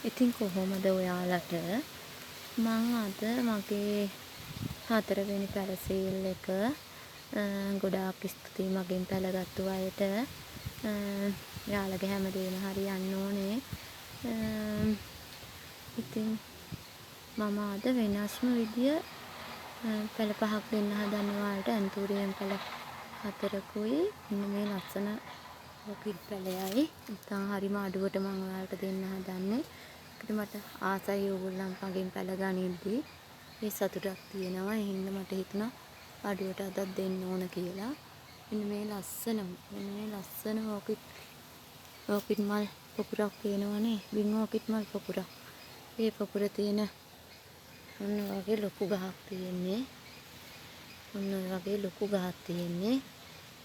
ඉතින් කොහොමද ඔයාලට? මං අද මගේ හතරවෙනි පැල සේල් එක ගොඩාක් ස්තුතියි මගෙන් පැලගත්තු අයට. ඔයාලගේ හැමදේම හරියන්න ඕනේ. ඉතින් මම අද වෙනස්ම විදිය පැල පහක් දෙන්න හදන්නේ ඔයාලට. ඇන්තූරියම් පැල හතරකුයි මෙන්න මේ ලස්සන ඔකිඩ් පැලයයි. ඉතින් හරිම අඩුවට මම ඔයාලට දෙන්න හදන්නේ. ඒකට මට ආසයි ඕගොල්ලන් මගෙන් පැල ගනිද්දි ඒ සතුටක් තියෙනවා. ඒ හින්දා මට හිතුණා අඩුවට අදත් දෙන්න ඕන කියලා. මෙන්න මේ ලස්සන ඔකිඩ් මල් පොකුරක් පේනවනේ. බින් ඔකිඩ් මල් පොකුරක්. ඒ පොකුර තියෙන ඔන්න වගේ ලොකු ගහක් තියෙන්නේ. ඔන්න ඔය වගේ ලොකු ගහක් තියෙන්නේ.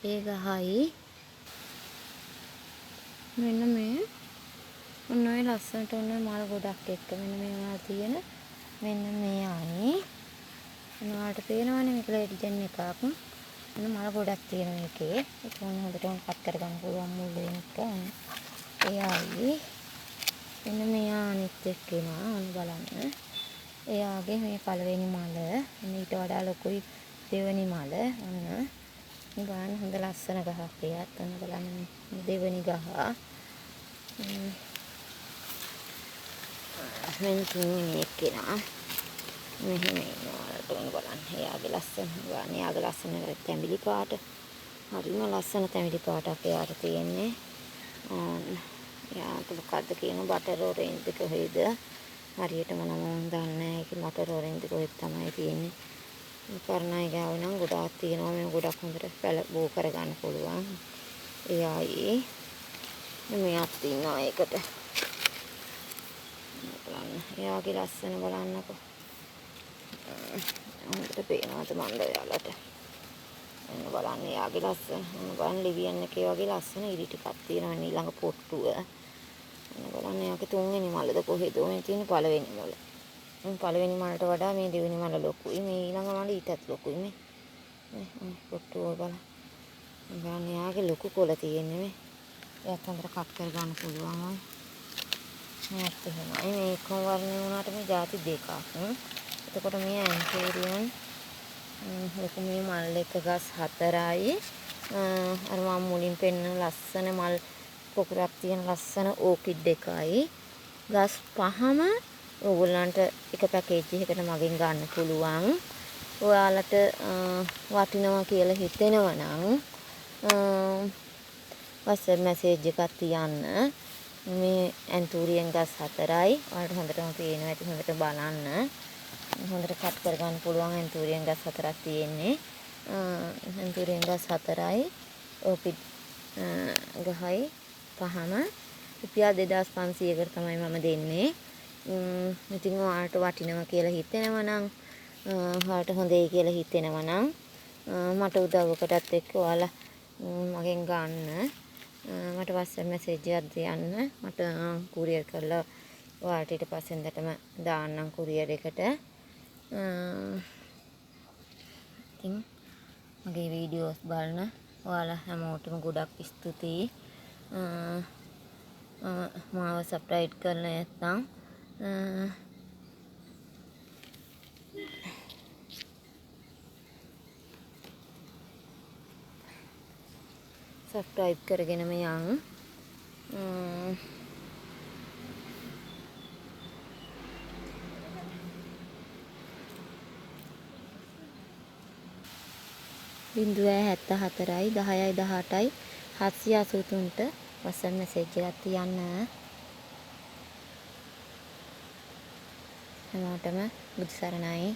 ඒ ගහයි මෙන්න මේ ඔන්න ඔය ලස්සනට ඔන්න මල් ගොඩක් එක්ක මෙන්න මේවා තියෙන මෙන්න මේ අයි ඔන්න ඔයාලට පේනවනේ මේක ලෙජන්ඩ් එකක්. ඔන්න මල් ගොඩක් තියෙන මේකේ. ඒක ඔන්න හොඳටම කට් කරගන්න පුළුවන් මුල් වෙන එක. ඒ අයි මෙන්න මෙයා අනිත් එක්කෙනා ඔන්න බලන්න. එයාගේ මේ පළවෙනි මල. ඔන්න ඊට වඩා ලොකුයි දෙවෙනි මල. ඔන්න මේ බලන්න හොඳ ලස්සන ගහක් එයාත්. ඔන්න බලන්න මේ දෙවෙනි ගහ. මෙන්න තුන්වෙනි එක්කෙනා. මෙහෙම ඉන්නවා ඔයාලට ඔන්න බලන්න. එයාගේ ලස්සන බලන්න. එයාගේ ලස්සන තැඹිලි පාට. හරිම ලස්සන තැඹිලි පාටක් එයාට තියෙන්නේ. එයාට මොකද්ද කියන බටර් ඔරෙන්ජ් කොහෙද? හරියටම නම මම දන්නේ නැහැ. ඒක බටර් ඔරෙන්ජ් කොහෙද තමයි තියෙන්නේ. මේ පරණයි ගාව නම් ගොඩාක් තියෙනවා. මේ ගොඩක් හොඳට පැල බෝ කරගන්න පුළුවන්. එයායි මෙයාත් ඉන්නවා ඒකට. බලන්න. එයාගේ ලස්සන බලන්නකෝ. හොඳට පේනවද මන්ද ඔයාලට? එන්න බලන්න එයාගේ ලස්සන. ඔන්න බලන්න ලිවියන් එකේ වගේ ලස්සන ඉරි ටිකක් තියෙනවා ඊළඟ පොට්ටුව. ඔන්න බලන්න එයාගේ තුන්වෙනි මලද කොහෙද මේ තියෙන පළවෙනි මල. මේ පළවෙනි මලට වඩා මේ දෙවෙනි මල ලොකුයි. මේ ඊළඟ මල ඊටත් ලොකුයි මේ. මේ පොට්ටුව බලන්න. බලන්න එයාගේ ලොකු කොළ තියෙන්නේ මේ. එයාත් හොඳට කට් කරගන්න පුළුවන් ඔය. මේත් එහෙමයි. මේ එකම වර්ණය වුණාට මේ ಜಾති දෙකක්. එතකොට මේ ඇන්තූරියන් ලොකු මේ මල් එක ගස් හතරයි. අර මම මුලින් පෙන්නන ලස්සන මල් පොකුරක් තියෙන ලස්සන ඕකිඩ් එකයි. ගස් පහම ඕගොල්ලන්ට එක පැකේජ් එකකට මගෙන් ගන්න පුළුවන්. ඔයාලට වටිනවා කියලා හිතෙනවා නම් WhatsApp message එකක් තියන්න. මේ ඇන්තූරියන් ගස් හතරයි. ඔයාලට හොඳටම පේනවා ඇති. හොඳට බලන්න. හොඳට කට් කරගන්න පුළුවන් ඇන්තූරියන් ගස් හතරක් තියෙන්නේ. ඇන්තූරියන් ගස් හතරයි ඕකිඩ් ගහයි පහම රුපියල් 2500කට තමයි මම දෙන්නේ. ඉතින් ඔයාලට වටිනවා කියලා හිතෙනවා නම් ඔයාලට හොඳයි කියලා හිතෙනවා නම් මට උදව්වකටත් එක්ක ඔයාලා මගෙන් ගන්න. මට WhatsApp message එකක් තියන්න. මට කුරියර් කරලා ඔයාලට ඊට පස්සෙන් දැටම දාන්නම් කුරියර් එකට. ඉතින් මගේ වීඩියෝස් බලන ඔයාලා හැමෝටම ගොඩක් ස්තුතියි. මාව සබ්ස්ක්‍රයිබ් කරලා නැත්නම් සබ්ස්ක්‍රයිබ් කරගෙනම යන්. 074යි 10යි 18යි 783ට WhatsApp message එකක් තියන්න. හැමෝටම බුදු සරණයි.